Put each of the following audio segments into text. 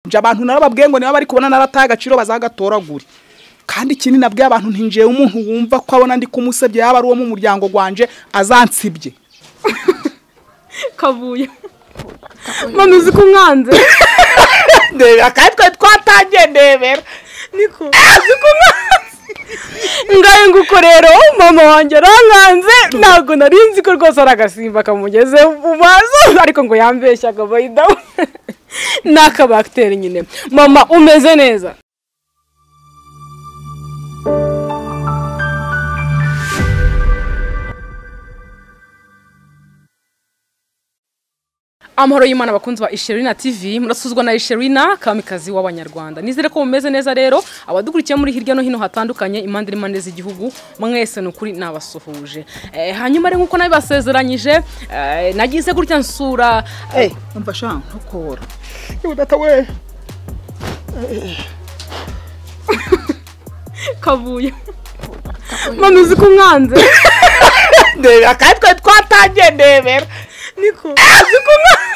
Nje abantu narababwiye ngo niba bari kubona narataye agaciro bazagatoragure. Kandi ikindi nabwiye abantu ntinjiye umuntu wumva ko abona ndi kumusebye yaba ari uwo mu muryango gwanje azansibye. Kavuye. Mama uzi ko umwanze. Ndebera kandi twe twatangiye ndebera. Niko uzi ko umwanze. Ngaye nguko rero mama wanjye arankanze ntabwo nari nzi ko rwose ari agasimba kamugeze mu maso ariko ngo yambeshyaga by the way. N'akabacteri nyine. Mama umeze neza. Amahoro y'Imana bakunzi ba Isherina TV, murasuzwa na Isherina kamikazi w'abanyarwanda. Nizere ko mumeze neza rero abadukurikiye muri hirya no hino hatandukanye impande n'impande z'igihugu mwese nukuri nabasuhuje. Hanyuma rero nkuko nabibasezeranyije nagize gutya nsura umva sha ntukora. Yewe data we. Kavuye. Mama uzi ko umwanze. Ndebera kandi twe twatangiye ndebera. Niko uzi ko umwanze.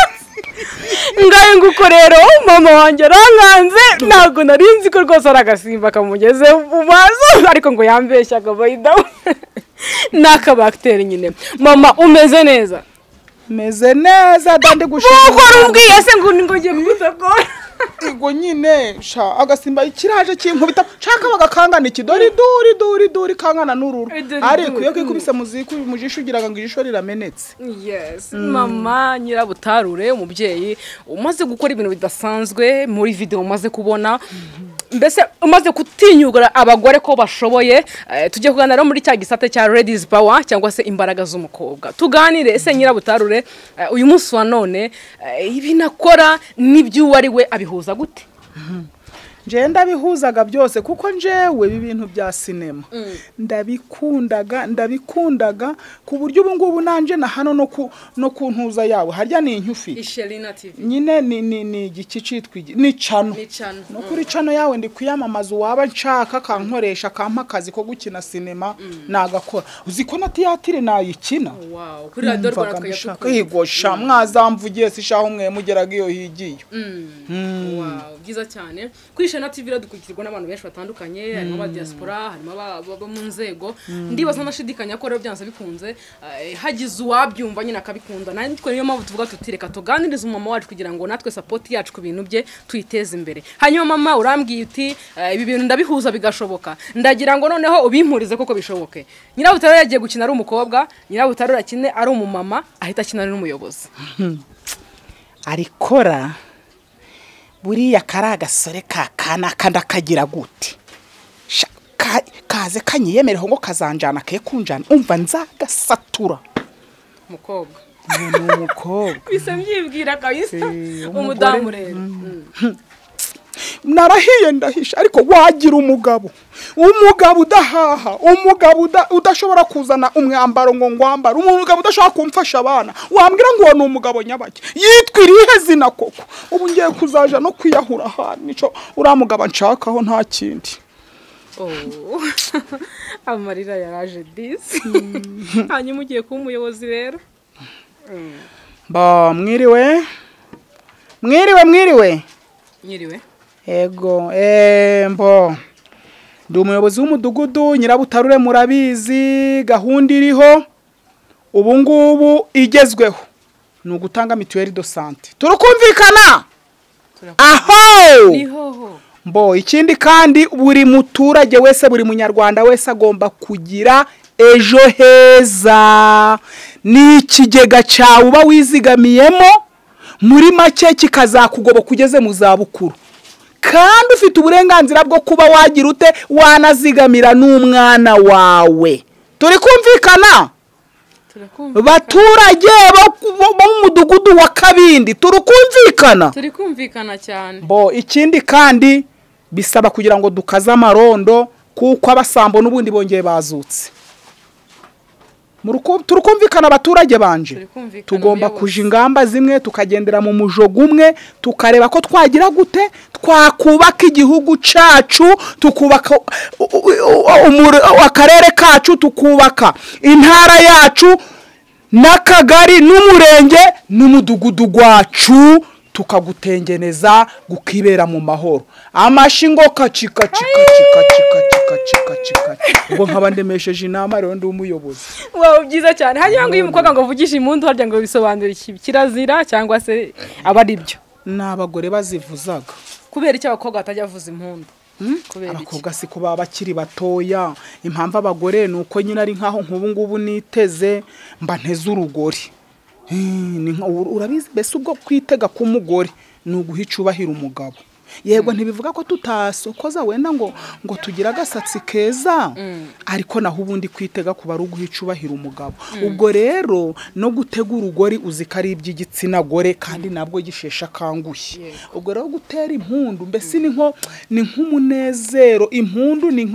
Ngaye nguko rero mama wanjye arankanze ntabwo nari nzi ko rwose ari agasimba kamugeze mu maso ariko ngo yambeshyaga by the way. N'akabacteri nyine. Mama umeze neza. Meze neza dande gushima. Ukora umbwiye se ngo ngiye kugutokora. Igo nyine sha agasimba ikiraje kinkubita nshaka bagakangana ikidori duri duri duri kangana n'ururu ariko iyo kikubise muziko mujisho ugiraga ngo ijisho riramenetse. Yes, mama Nyirabutarure umubyeyi umaze gukora ibintu bidasanzwe muri video umaze kubona mbese umaze gutinyugura abagore ko bashoboye. Tujye kuganira muri cya gisate cya Ladies Power cyangwa se imbaraga z'umukobwa. Tuganire ese Nyirabutarure uyu munsi wa none ibi nakora nibyo wari we abihuza gute? Nje ndabihuzaga byose kuko njewe ibi bintu bya sinema ndabikundaga ku buryo ubu ngubu nanje na hano no kuntuza yawe harya ni inkyufi Isherina TV nyine ni igiki citwa ni cano no kuri cano yawe ndi kwiyamamaza uwaba nshaka kankoresha kampa akazi ko gukina sinema nagakora. Uzi ko na tiyatire nayikina. Wow, kuri radio Rwanda twayashaka yego sha mwazamvugiye sishaho mwe mugeraga iyo higiye. Wow, byiza cyane. Kuri Isherina TV iradukurikirwa n'abantu benshi batandukanye harimo aba diaspora harimo aba mu nzego. Ndibaza nashidikanya ko rero byanze bikunze hagize uwabyumva nyine akabikunda. Natwe niyo mpamvu tuvuga tutireka tuganirize umama wacu kugira ngo natwe support yacu ku bintu bye tuyiteze imbere. Hanyuma mama urambwiye uti ibi bintu ndabihuza bigashoboka. Ndagira ngo noneho ubimpurize koko bishoboke. Nyirabutarure yagiye gukina ari umukobwa, Nyirabutarure akine ari umumama ahita akina ari n'umuyobozi. Arikora buriya kari agasore kakana kandi akagira gute kaze kanyiyemereho ngo kazanjana ke kunjana umva nzagasatura. Umukobwa ni umukobwa bise mbyibwira kabisa umudamu rero. Narahiye ndahisha ariko wagira umugabo udahaha umugabo udashobora kuzana umwambaro ngo ngwambara umugabo udashobora kumfasha abana wambwira ngo ni umugabo nyabake yitwa irihe zina koko. Ubu ngiye kuzaja no kwiyahura ahantu nico uramugaba nshakaho nta kindi. Amarira yaraje disi. Hanyuma ugiye kuba umuyobozi rero. Ba mwiriwe mwiriwe mwiriwe mwiriwe. Ego mbo ndi umuyobozi w'umudugudu Nyirabutarure murabizi gahunda iriho ubu ngubu igezweho ni ugutanga mituelle de santé. Turukumvikana aho nihoho. Mbo ikindi kandi buri muturage wese buri munyarwanda wese agomba kugira ejo heza ni ikigega cyawe uba wizigamiyemo muri make kikazakugoboka kugeze mu zabukuru. Kandi ufite uburenganzira bwo kuba wagira ute wanazigamira n'umwana wawe. Turi kumvikana? Baturage bo mu mudugudu wa Kabindi turi kumvikana? Turi kumvikana cyane. Bo ikindi kandi bisaba kugira ngo dukaze amarondo kuko abasambo n'ubundi bongeye bazutse. Turukumvikana abaturage banje. Tugomba kuja ingamba zimwe tukagendera mu mujogo umwe tukareba ko twagira gute twakubaka igihugu cacu tukubaka akarere kacu tukubaka intara yacu n'akagari n'umurenge n'umudugudu gwacu Tukagutengeneza gukibera mu mahoro. Amashingo kacika cika cika cika cika cika cika. Ubwo nkaba ndemesheje inama rero ndi umuyobozi. Wow, byiza cyane. Hanyuma ngo uyu mukobwa ngo avugishe impundu harya ngo bisobanura iki? Kirazira cyangwa se aba ari byo? N'abagore bazivuzaga. Kubera icyo abakobwa batajya bavuza impundu? Abakobwa si ko baba bakiri batoya. Impamvu abagore ni uko nyine ari nkaho nk'ubu ngubu niteze mba nteze urugori. Urabizi mbese ubwo kwitega k'umugore ni uguha icubahiro umugabo. Yego ntibivuga ko tutasokoza wenda ngo tugire agasatsi keza, ariko naho ubundi kwitega kuba ari uguha icubahiro umugabo. Ubwo rero no gutega urugori uzi ko ari iby'igitsina gore kandi nabwo gishesha akangushye. Ubwo rero gutera impundu mbese ni nk'umunezero. Impundu ni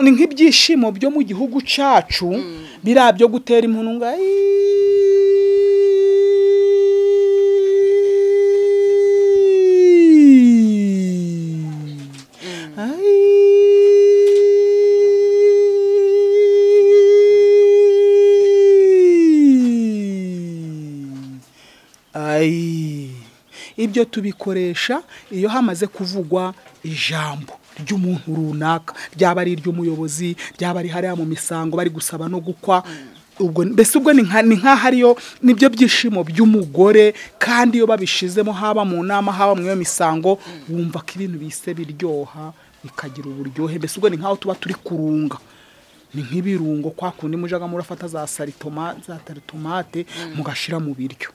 nk'ibyishimo byo mu gihugu cyacu, biriya byo gutera impundu ngo ibyo tubikoresha iyo hamaze kuvugwa ijambo ry'umuntu runaka, ryaba ari iry'umuyobozi, ryaba ari hariya mu misango bari gusaba no gukwa. Ubwo mbese ubwo ni nkaho ariyo nibyo byishimo by'umugore, kandi iyo babishizemo haba mu nama haba mu iyo misango wumva ko ibintu bise biryoha bikagira uburyohe. Mbese ubwo ni nkaho tuba turi kurunga, ni nk'ibirungo kwa kundi mujaga murafata za saritomate mugashira mu biryo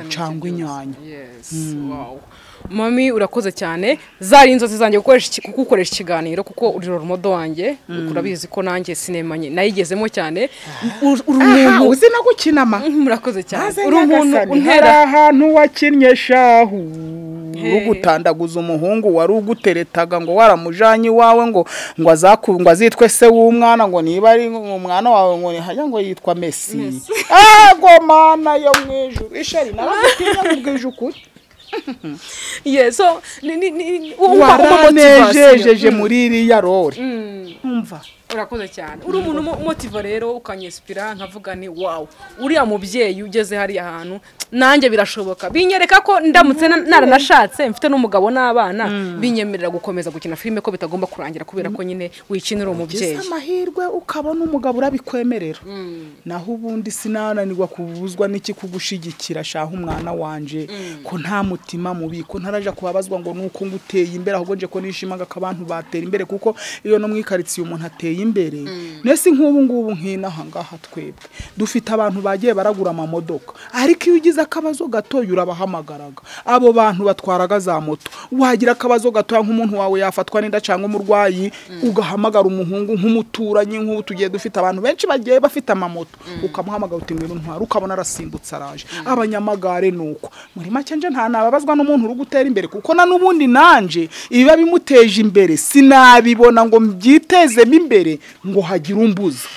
cyangwa inyanya. Yes, wow. Mami urakoze cyane. Zari inzozi zanjye gukoresha ikiganiro kuko uri role model wanjye, urabizi ko nanjye sinema nayigezemo cyane. Uri umuntu uzi no gukina ma. Murakoze cyane. Uri umuntu untera ahantu wakinnye shahu ugutandaguza umuhungu wari uguteretaga ngo waramujanye iwawe ngo ngo azitwe se w'umwana, ngo niba ari umwana wawe ngo hajya ngo yitwa Messi. Ego mana yo mwijuru ishari naragutinya kubwije ukuri. Yeah, so ni waranejejeje muri iriya role. Umva urakoze cyane. Uri umuntu umotiva rero ukanyespira nkavuga ni wow, uriya mubyeyi ugeze hariya hantu nanjye birashoboka. Binyereka ko ndamutse naranashatse mfite n'umugabo n'abana, binyemerera gukomeza gukina filime ko bitagomba kurangira kubera ko nyine wikinira umubyeyi. Amahirwe ukabona umugabo urabikwemerera. Naho ubundi sinananirwa kubuzwa n'iki kugushigikira shaho umwana wanje ko nta mutima mubi, ko ntaraja kubabazwa ngo nuko nguteye imbere, ahubwo nje ko nishimaga ko abantu batera imbere, kuko iyo no mwikaritsiye umuntu ateye imbere. Nese nk'ubu ngubu nk'inaha ngaha twebwe dufite abantu bagiye baragura amamodoka, ariko iyo ugize akabazo gatoya urabahamagaraga. Abo bantu batwaraga za moto, wagira akabazo gatoya nk'umuntu wawe yafatwa n'inda cyangwa umurwayi, ugahamagara umuhungu nk'umuturanyi. Nk'ubu tugiye dufite abantu benshi bagiye bafite amamoto, ukamuhamagara uti ngwino ntwara, ukabona arasimbutse araje. Abanyamagare nuko muri make nje nta nababazwa n'umuntu uri gutera imbere, kuko na n'ubundi nanje ibiba bimuteje imbere sinabibona ngo mbyitezemo imbere ngo hagire umbuza.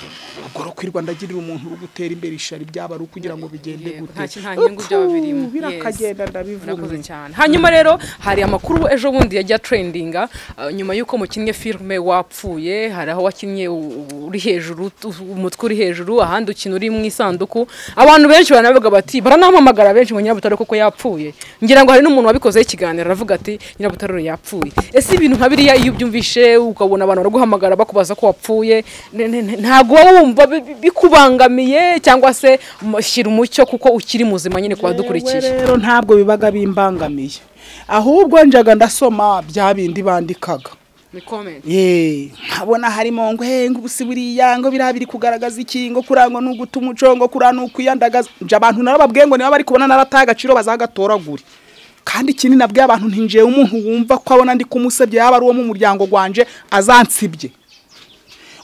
Ubwo kwirwa ndagirira umuntu uri gutera imbere ishari byaba ari kugira ngo bigende gute, nta nyungu byaba birimo, birakagenda ndabivuga cyane. Hanyuma rero hari amakuru ejo bundi yajya trendinga nyuma yuko mukinnye filme wapfuye, hari aho wakinnye uri hejuru, umutwe uri hejuru, ahandi ukina uri mu isanduku. Abantu benshi baranavuga bati, baranampamagara benshi ngo Nyirabutare koko yapfuye. Ngira ngo hari n'umuntu wabikozeho ikiganiro aravuga ati Nyirabutare yapfuye. Ese ibintu nka biriya iyo ubyumvishe ukabona abantu baraguhamagara bakubaza ko wapfuye, ntago wumva bikubangamiye cyangwa se shyira umucyo kuko ukiri muzima nyine kwa dukurikiye? Rero ntabwo bibaga bimbangamiye, ahubwo njaga ndasoma bya bindi bandikaga ni comment. Nkabona harimo ngo ngo ubusi buriya ngo birabiri kugaragaza iki, ngo kurangwa n'uguta umuco, ngo kurana ukuyandagaza. Nje abantu narababwiye ngo niba bari kubona narataye agaciro bazagatoragure. Kandi ikindi nabwiye abantu ntinjiye umuntu wumva ko abona ndi kumusebye yaba ari uwo mu muryango gwanje azansibye.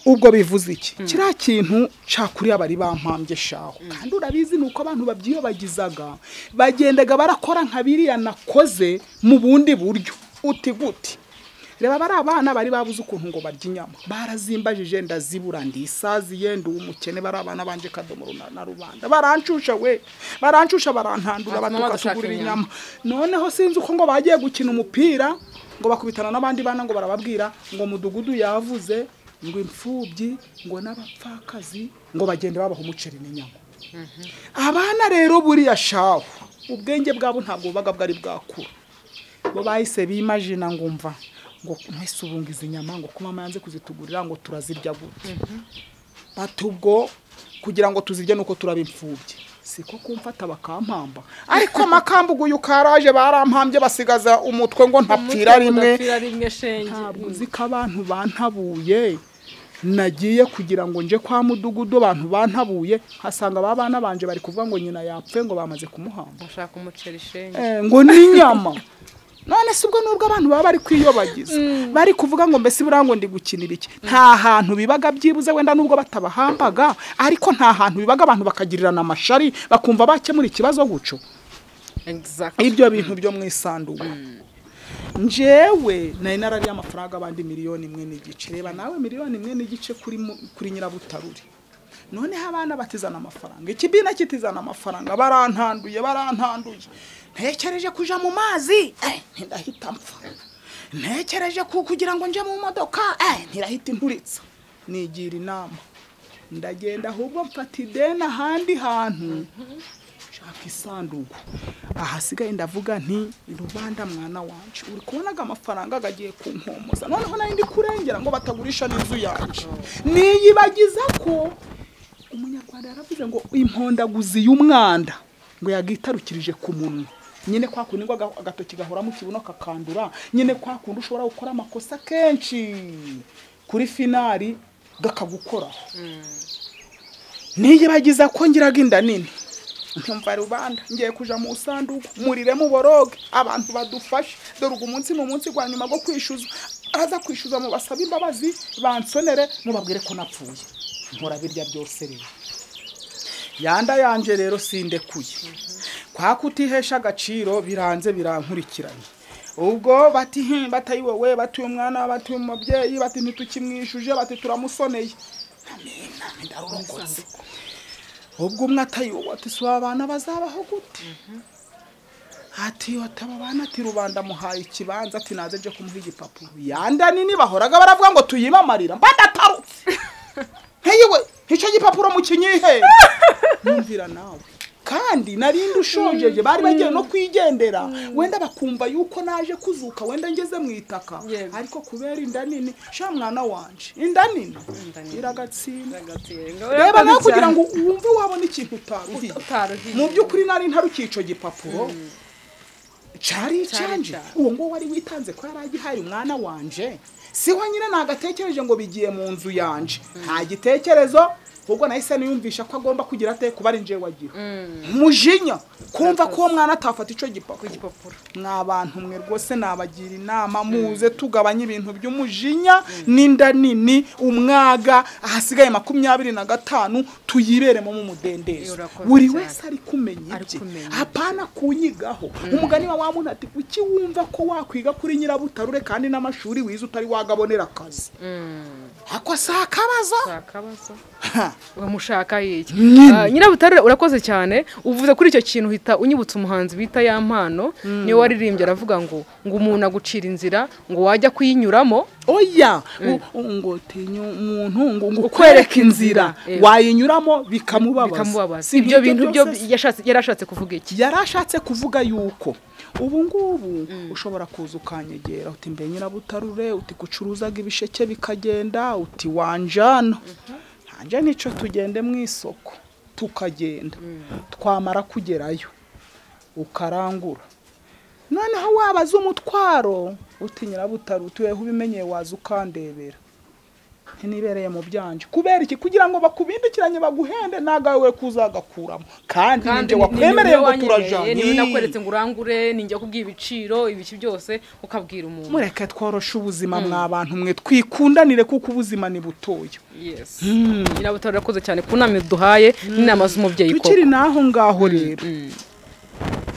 Ubwo bivuze iki? Kiriya kintu cyakuriye abari bampambye shaho. Kandi urabizi nuko abantu babyiyobagizaga bagendaga barakora nka biriya nakoze mu bundi buryo. Uti gute? Reba bari abana bari babuze ukuntu ngo barya inyama, barazimbajije ndazibura, ndisaziye ndi umukene. Bari abana banje kadomoro na rubanda barancusha we, barancusha barantandura batukatugurira inyama. Noneho sinzi uko ngo bagiye gukina umupira ngo bakubitana n'abandi bana ngo barababwira ngo mudugudu yavuze ngo imfubyi ngo n'abapfakazi ngo bagende babaha umuceri n'inyama. Abana rero buriya shaho Ubwenge bwabo ntabwo bubaga bwari bwakura. Bo bahise bimagina ngo mva ngo mwese ubunga izi nyama ngo ko mama yanze kuzitugurira ngo turazirya gute. Bati ubwo kugira ngo tuzirye nuko turaba imfubyi. Siko kumfata bakampamba. Ariko makambugu yukaraje barampambye basigaza umutwe ngo ntapfira rimwe. Ntabwo uzi ko abantu bantabuye. Nagiye kugira ngo nje kwa mudugudu abantu bantabuye hasanga babana banje bari kuvuga ngo nyina yapfe ngo bamaze kumuhamba. Bashaka umuceri shenge. Ngo ni inyama. None se ubwo nubwo abantu baba bari kwiyobagiza bari kuvuga ngo mbese burango ndi gukinira iki, nta hantu bibaga byibuze wenda nubwo batabahambaga, ariko nta hantu bibaga abantu bakagirirana amashari bakumva bakemura ikibazo guco. Exactly. Ibyo bintu byo mu isanduku. Njewe nari narariye amafaranga abandi 1.5 miliyoni. Reba nawe 1.5 miliyoni kuri nyirabutaruri. None abana batizana amafaranga, ikibina kitizana amafaranga, barantanduye. Ntekereje kuja mu mazi, ndahita mpfa. Ntekereje kugira ngo nje mu modoka, ntirahita inturitsa. Nigira inama, ndagenda ahubwo mfata ideni ahandi hantu nshaka isanduku. Ahasigaye ndavuga nti rubanda mwana wanje, uri kubonaga amafaranga agagiye kunkomoza, noneho nari ndi kurengera ngo batagurisha n'inzu yanje. Niyibagiza ko umunyarwanda yaravuze ngo impondaguzi y'umwanda ngo yagitarukirije ku munwa. Nyine kwa kundi ngo agatoki gahora mu kibuno kakandura, nyine kwa kundi ushobora gukora amakosa kenshi kuri finali gakagukoraho. Niyibagiza ko ngiraga inda nini, nkumva rubanda ngiye kuja mu sanduku murire mu boroge abantu badufashe, dore ugu munsi mu munsi gwa nyuma go kwishuza, aza kwishuza mu basaba imbabazi bansonere mubabwire ko napfuye. Nkora birya byose rero yanda yanje rero sindekuye kwa kutihesha agaciro biranze birankurikiranye. Ubwo bati batayi wowe, bati umwana, bati umubyeyi, bati ntitukimwishuje, bati turamusoneye. Amina ndarurokotse. Ubwo umwe atayi wowe ati si abana bazabaho gute? Ati ataba abana ati rubanda muhaye ikibanza ati naze nje kumuha igipapuro. Yanda nini bahoraga baravuga ngo tuyimamarira mbandatarutse. Heyewe icyo gipapuro mukinyihe. Numvira nawe. Kandi narindi ushojeje bari bagiye no kwigendera, wenda bakumva yuko naje kuzuka wenda ngeze mu itaka, ariko kubera inda nini, sha mwana wanje inda nini iragatsinda. Reba nawe kugira ngo wumve wabona ikintu utaruhiye. Mu by'ukuri nari ntarukiye ico gipapuro cari canje, uwo ngo wari witanze ko yaragihaye umwana wanje, siho nyine nagatekereje ngo bigiye mu nzu yanje, nta gitekerezo. Ubwo nahise niyumvisha ko agomba kugira ate kuba ari nje wagira mujinya kumva ko uwo mwana atafata ico gipapuro. Mwa bantu mwe rwose nabagira inama, muze tugabanye ibintu by'umujinya n'inda nini, umwaga ahasigaye 25 tuyiberemo mu mudendezo. Buri wese ari kumenya ibye, hapana kunyigaho. Umugani wa muntu ati kuki wumva ko wakwiga kuri nyirabutarure kandi n'amashuri wize utari wagabonera akazi? Ako sakabazo uramushaka iki? Nyirabutarure urakoze cyane uvuze kuri icyo kintu, hita unyibutsa umuhanzi bita ya mpano, niwe waririmbye aravuga ngo umuntu agucira inzira ngo wajya kuyinyuramo. Oya ngo tinya umuntu ngo ukwereka inzira wayinyuramo bikamubabaza. Ibyo bintu byo yarashatse kuvuga iki? Yarashatse kuvuga yuko ubu ngubu ushobora kuza ukanyegera uti mbe nyirabutarure, uti gucuruzaga ibisheke bikagenda, uti wanjana nanje nico tugende mu isoko, tukagenda twamara kugerayo ukarangura, noneho wabaza umutwaro uti nyirabutarure utuyeho ubimenyeye waza ukandebera ntibereye mu byanje. Kubera iki? Kugira ngo bakubindikiranye baguhende nagawe kuzagakuramo, kandi ninjye wakwemereye ngo turajana, niwe nakweretse ngo urangure, ninjye kubwiye ibiciro ibiki byose ukabwira umuntu. Mureke tworoshe ubuzima mwa bantu mwe, twikundanire kuko ubuzima ni butoya. Yes. Nyirabutarure urakoze cyane ku nama duhaye n'inama z'umubyeyi koko. Tukiri naho ngaho rero,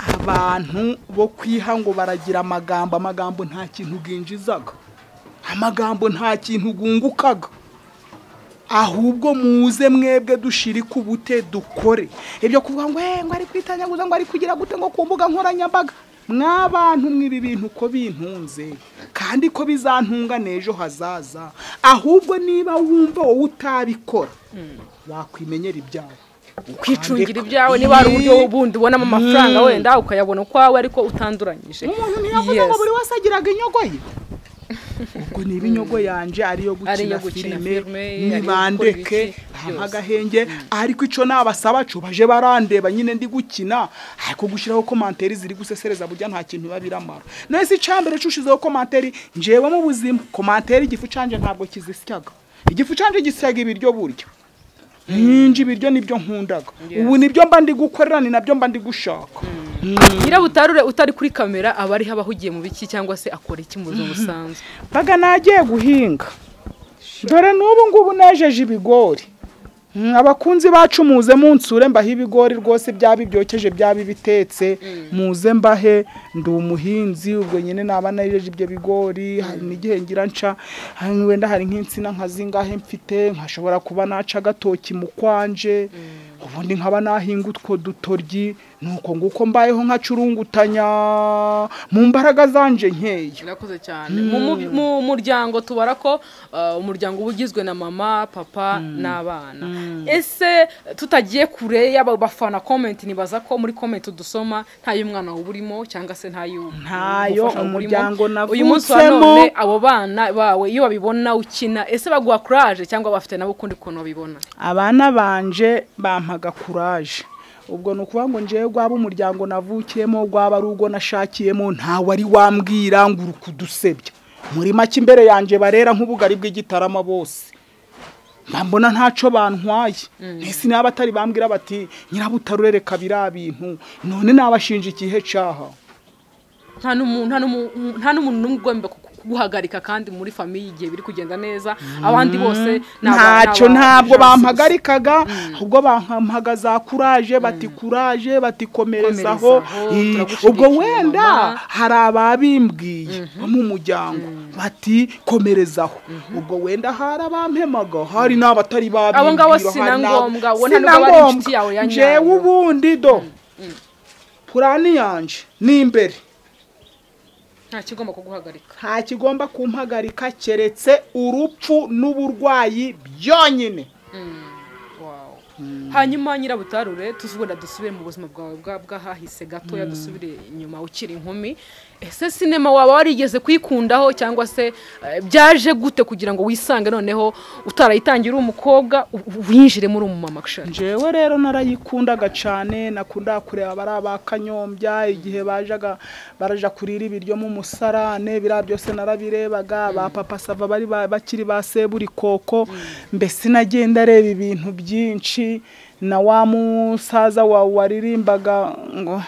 abantu bo kwiha ngo baragira amagambo, amagambo nta kintu ginjizaga, amagambo nta kintu gungukaga, ahubwo muze mwebwe dushirike ubute dukore. Ibyo kuvuga ngo ngo ari kwitanyaguza, ngo ari kugira gute ngo ku mbuga nkoranyambaga, mwabantu mwibi bintu ko bintunze kandi ko bizantunga n'ejo hazaza. Ahubwo niba wumva wowe utabikora wakwimenyera ibyawe. Kwicungira ibyawe niba hari uburyo bundi ubonamo amafaranga wenda ukayabona ukwawe ariko utanduranyije. Umuntu ntiyavuze ngo buri wese agiraga inyogo ye. Ubwo niba inyogo yanje ariyo gukina filime nibandeke agahenge, ariko ico nabasaba cyo baje barandeba nyine ndi gukina, ariko gushiraho commentaire ziri gusesereza burya nta kintu babiramara. Nese icambere cushizeho commentaire njewe mu buzima commentaire igifu canje ntabwo kizisyaga. Igifu canje gisyaga ibiryo burya. Ninji ibiryo nibyo nkundaga. Ubu nibyo mba ndi gukorera ni nabyo mba ndi gushaka. Nyirabutarure utari kuri kamera aba ari habahugiye mu biki cyangwa se akora iki mu buzima busanzwe? Baga nagiye guhinga. Dore n'ubu ngubu nejeje ibigori. Abakunzi bacu muze munsure mbahe ibigori rwose byaba ibyokeje byaba ibitetse, muze mbahe, ndi umuhinzi ubwo nyine naba nejeje ibyo bigori, hari n'igihe ngira nca wenda hari nk'insina nka zingahe mfite nkashobora kuba naca gatoki mu kwanje, ubundi nkaba nahinga utwo dutoryi, nuko nguko mbayeho nkacurungutanya mu mbaraga zanje nkeya. Irakoze cyane. Mu muryango tubara ko umuryango ubugizwe na mama, papa n'abana. Ese tutagiye kure yaba bafana comment nibaza ko muri comment dusoma nta y'umwana uburimo cyangwa se ntayo umuryango navutsemo. Uyu munsi wa none abo bana bawe iyo babibona ukina ese baguha courage cyangwa bafite nabo ukundi kuntu babibona? Abana banje bampaga courage. Ubwo nukuvuga ngo njewe gwaba umuryango navukiyemo gwaba rugo nashakiyemo nta wari wambwira ngo urukudusebya. Muri make imbere yanje barera nk'ubugari bw'igitarama bose. Mbona ntaco bantwaye. Nese naba atari bambwira bati Nyirabutarure reka bira bintu none nabashinja ikihe caha. Nta n'umuntu n'umugomba kuguhagarika kandi muri famille igihe biri kugenda neza abandi bose ntacyo ntabwo bampagarikaga, ahubwo bampaga za courage bati courage bati komerezaho. Ubwo wenda hari ababimbwiye bo mu muryango bati komerezaho, ubwo wenda hari abampemaga hari n'abatari babimbwira. Abo ngabo sinangombwa wona ntabwo bari inshuti yawe ya nyayo. Jewe ubundi do purani yanje ni imbere. Nta kigomba kuguhagarika. Nta kigomba kumpagarika keretse urupfu n'uburwayi byonyine. Wow. Hanyuma Nyirabutarure tuzubona dusubire mu buzima bwawe bwahahise gatoya, dusubire inyuma ukiri inkumi. Ese sinema waba warigeze kuyikundaho cyangwa se byaje gute kugira ngo wisange noneho utarayitangira umukobwa winjire muri umumama kshari? Njewe rero narayikundaga cyane, nakunda kureba bari abakanyombya igihe bajaga baraja kurira ibiryo mu musarane, bira byose narabirebaga, ba papa sava bari bakiri ba seburi koko, mbese nagenda reba ibintu byinshi na wa musaza wa waririmbaga ngo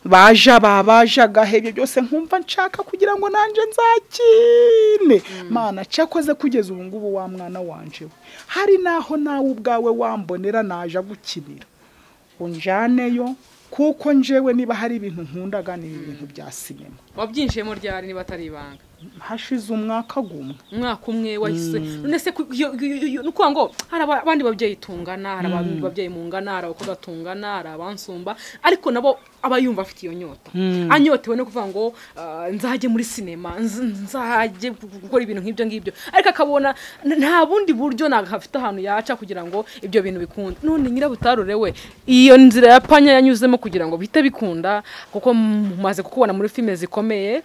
baja babajaga hebye byose nkumva nshaka kugira ngo nanje nzakine. Mana cyakoze kugeza ubu ngubu wa mwana wanje hari naho nawe ubwawe wambonera naja gukinira unjaneyo, kuko njewe niba hari ibintu nkundaga ni ibintu bya sinema. Wabyinjiyemo ryari niba atari ibanga? Hashize umwaka gumwe. Umwaka umwe wahise. None se nuko ngo hari abandi babyeyi tungana, hari abandi babyeyi mungana, hari abakobwa tungana, hari abansumba, ariko nabo aba yumva afite iyo nyota. Anyotewe no kuvuga ngo nzajye muri sinema, nzajye gukora ibintu nk'ibyo ngibyo. Ariko akabona nta bundi buryo nagafite ahantu yaca kugira ngo ibyo bintu bikunde. None Nyirabutarure we iyo nzira ya panya yanyuzemo kugira ngo bite bikunda, kuko mumaze kukubona muri filime zikomeye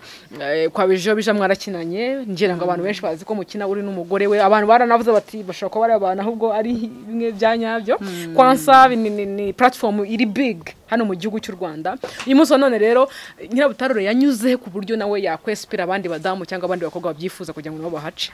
kwa bijo bija mwarakinanye, ngira ngo abantu benshi bazi ko mukina uri n'umugore we, abantu baranavuze bati bashobora kuba bari abantu ahubwo ari bimwe bya nyabyo. Kwansa ni platform iri big hano mu gihugu cy'u Rwanda. Uyu munsi wa none rero Nyirabutarure yanyuze ku buryo nawe yakwespira abandi badamu cyangwa abandi bakobwa babyifuza kugira ngo nabo bahace.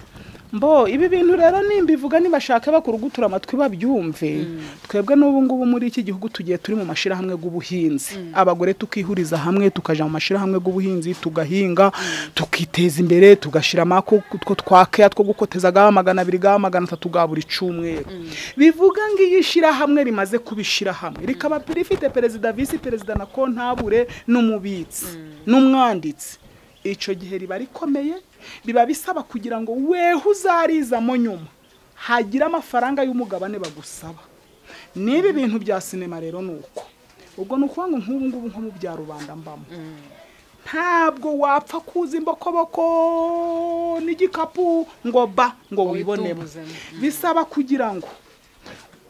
Mbo ibi bintu rero nimbivuga nibashaka bakurugutura amatwi babyumve. Twebwe n'ubu ngubu muri iki gihugu tugiye turi mu mashirahamwe y'ubuhinzi, abagore tukihuriza hamwe tukaja mu mashirahamwe y'ubuhinzi tugahinga tukiteza imbere, tugashira amako two twakeya two gukoteza ga 200 ga 300 ga buri cyumweru. Bivuga ngo iyi hamwe rimaze kubishira hamwe rikaba rifite perezida, vice perezida na kontabure n'umubitsi n'umwanditsi, ico gihe riba rikomeye, biba bisaba kugira ngo weho uzarizamo nyuma hagira amafaranga y'umugabane bagusaba. Nibi bintu bya sinema rero nuko ubwo nukuvuga ngo nk'ubu ngubu nko mu bya rubanda mbamo ntabwo wapfa kuza imbokoboko n'igikapu ngo ba ngo wibonemo. Bisaba kugira ngo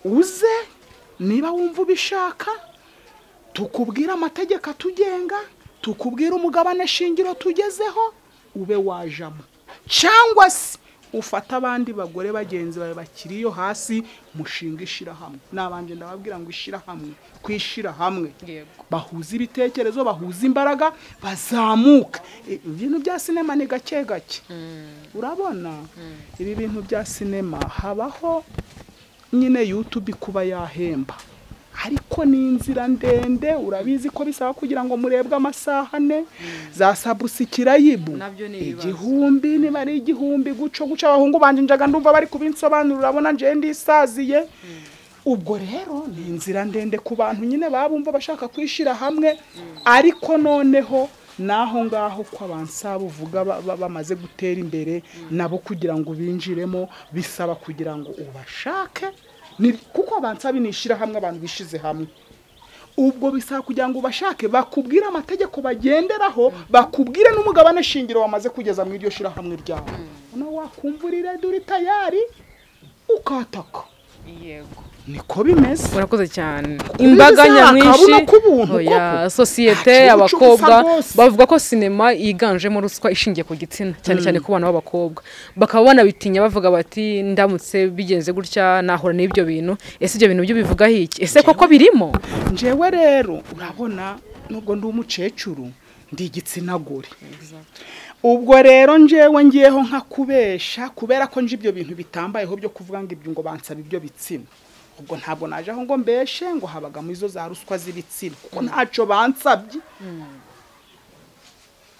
uze Niba wumva ubishaka, tukubwira amategeko atugenga, tukubwira umugabane shingiro tugezeho, ube wajamo. Cyangwa se ufata abandi bagore bagenzi bawe bakiriyo hasi, mushinga ishirahamwe. Nabanje ndababwira ngo ishirahamwe, kwishira hamwe, bahuza ibitekerezo, bahuza imbaraga, bazamuka. Ibintu bya sinema ni gake gake. Urabona ibi bintu bya sinema habaho nyine YouTube kuba yahemba, ariko ni inzira ndende. Urabizi ko bisaba kugira ngo murebwe amasaha ane, za sabusikirayibu 1000 niba ari 1000 guco guca. Abahungu banje njaga ndumva bari kubinsobanurira, urabona nje ndisaziye. Ubwo rero ni inzira ndende ku bantu nyine babumva bashaka kwishira hamwe, ariko noneho naho ngaho ko abansaba uvuga bamaze gutera imbere nabo kugira ngo binjiremo bisaba kugira ngo ubashake, kuko abansaba nishira hamwe abantu bishize hamwe. Ubwo bisaba kugira ngo ubashake bakubwira amategeko bagenderaho, bakubwire n'umugabane shingiro wamaze kugeza mu iryo shira hamwe ryawe. Noneho wakumvurira duri tayari ukataka. Yego, niko bimeze. Urakoze cyane. Imbaga nyamwinshi ya sosiyete abakobwa bavuga ko sinema yiganjemo ruswa ishingiye ku gitsina, cyane cyane ku bana b'abakobwa, bakaba banabitinya bavuga bati ndamutse bigenze gutya nahura n'ibyo bintu. Ese ibyo bintu byo bivuga iki? Ese koko birimo? Njewe rero urabona nubwo ndi umukecuru ndi igitsina gore. Ubwo rero njewe ngiyeho nka kubesha, kubera ko nje ibyo bintu bitambayeho byo kuvuga ngo ibyo ngo bansaba ibyo bitsina. Ubwo ntabwo naje aho ngo mbeshe ngo habaga mu izo za ruswa z'ibitsina, kuko ntaco bansabye.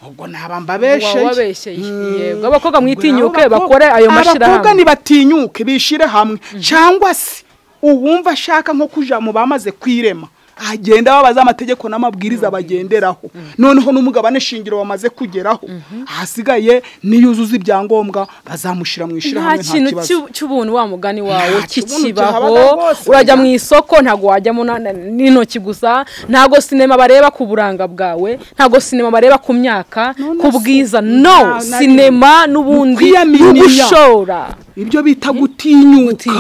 Ubwo naba mbabesheye. Yego, abakobwa mwitinyuke bakore ayo mashirahamwe. Abakobwa nibatinyuke bishire hamwe, cyangwa se uwumva ashaka nko kuja mu bamaze kwirema agenda babaza amategeko n'amabwiriza bagenderaho, noneho n'umugabane shingiro bamaze kugeraho, ahasigaye niyuzuza ibyangombwa bazamushira mu ishirahamwe. Nta kintu cy'ubuntu wa mugani wawe kikibaho. Urajya mu isoko ntago wajyamo n'intoki gusa, ntago sinema bareba ku buranga bwawe, ntago sinema bareba ku myaka, ku bwiza. No sinema n'ubundi gushora ibyo bita gutinyuka.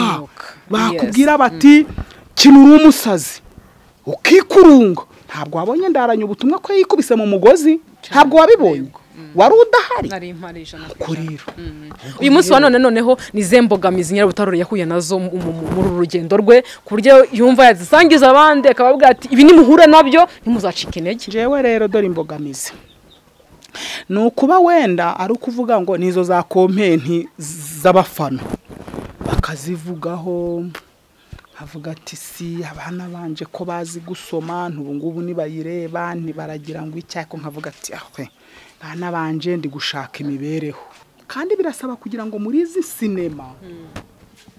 Bakubwira bati kinura umusazi ukikurunga. Ntabwo wabonye ndaranye ubutumwa ko yikubise mu mugozi, ntabwo wabibonye, wari udahari. Nari impari 100%. Uyu munsi wa none noneho ni zembogamizi Nyirabutarure yahuye nazo muri rugendo rwe, ku buryo yumva yazisangiza abandi akababwira ati ibi nimuhura nabyo ntimuzacike intege. Jewe rero dore imbogamizi ni ukuba wenda ari ukuvuga ngo nizo za kompenti z'abafana bakazivugaho, avuga ati si abana banje ko bazi gusoma ntubu ngubu nibayireba ntibaragira ngo icyako. Nkavuga ati ahwe bana banje ndi gushaka imibereho. Kandi birasaba kugira ngo muri izi sinema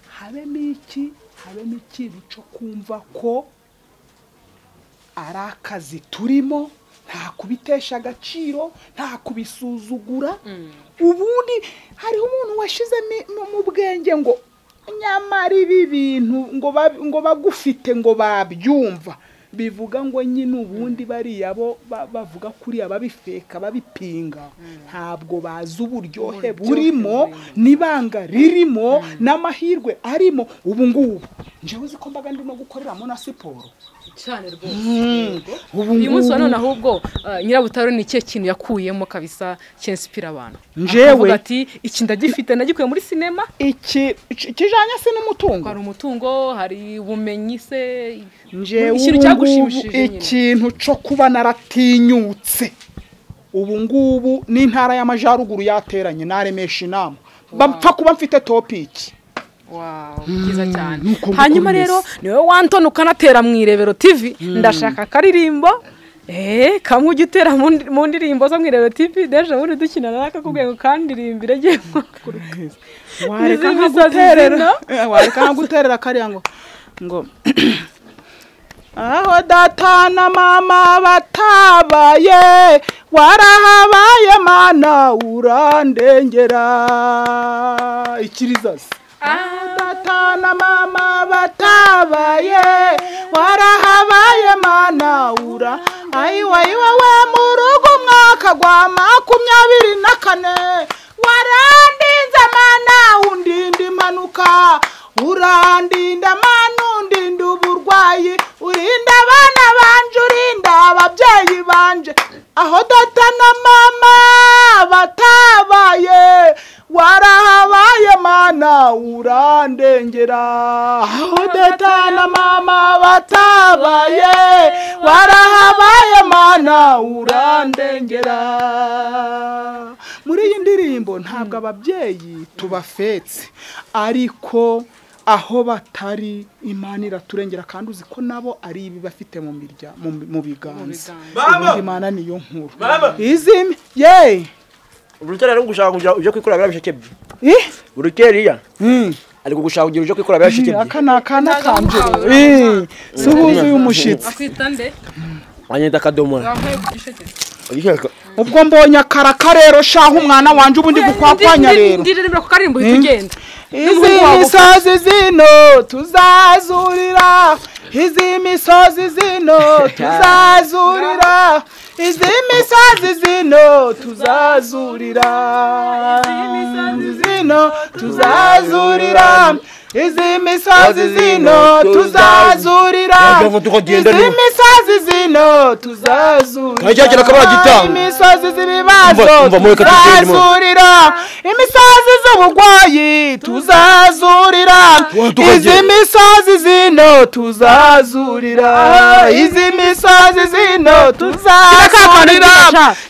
habemo iki, habemo ikintu cyo kumva ko ari akazi turimo, nta kubitesha agaciro, nta kubisuzugura. Ubundi hariho umuntu washize mu bwenge ngo nyamara ibi bintu ngo bagufite ngo babyumva, bivuga ngo nyine ubundi bariya bo bavuga kuri ababifeka babipinga, ntabwo bazi uburyohe burimo n'ibanga ririmo n'amahirwe arimo. Ubu ngubu njewe uzi ko mbaga ndimo gukoreramo na siporo cyane rwose. Uyu munsi wa none ahubwo Nyirabutarure ni ikihe kintu yakuyemo kabisa cyensipira abantu? Njewe ati iki ndagifite nagikuye muri sinema, iki kijanye se n'umutungo, hari umutungo, hari ubumenyi se, njewe ikintu cyagushimishije ikintu cyo kuba naratinyutse. Ubu ngubu n'intara y'amajaruguru yateranye naremesha inama, bapfa kuba mfite topic. Wow, byiza cyane. Hanyuma rero niwe wantona ukanatera mu Irebero TV, ndashaka akaririmbo kamwe ujya utera mu ndirimbo zo mu Irebero TV. Deje ubundi dukina nakakubwiye ngo kandirimbire ngiye wareka nkaguterera kariya ngo aho data na mama batabaye warahabaye mana urandengera. Ikirizazi data na mama batabaye warahabaye mana ura ayiwa iwawe mu rugo mwaka gwa 24 warandinze mana undinda impanuka, urandinda mana undinda uburwayi. Ababyeyi banje aho data na mama batabaye, warahabaye Mana urandengera. Aho data na mama batabaye, warahabaye Mana urandengera. Muri iyi ndirimbo ntabwo ababyeyi tubafetse, ariko aho batari Imana iraturengera, kandi uzi ko nabo ari ibi bafite mu mirya mu biganza. Ubundi Imana niyo nkuru. Izimi ye Urutera ari gushaka kugira uje kwikora bya bisheke. Urukeriya. Ari gushaka kugira uje kwikora bya bisheke. Aka nakana kanje. Suhuza uyu mushitsi. Akwita nde? Anyita Kadomora. Ubwo mbonye akaraka rero shaho umwana wanje ubundi gukwakwanya rero. Ndirimbira ku karimbo hitugenda. Izi misozi zino tuzazurira, izi misozi zino tuzazurira, izi misozi zino tuzazurira, zino tuzazurira, izi misozi zino tuzazurira, izi misozi zino tuzazurira, imisozi z'ibibazo tuzazurira, imisozi z'ubugwayi tuzazurira, izi misozi zino tuzazurira, izi misozi zino tuzazurira,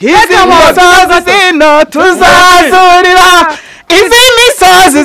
izi misozi zino tuzazurira, izi misozi.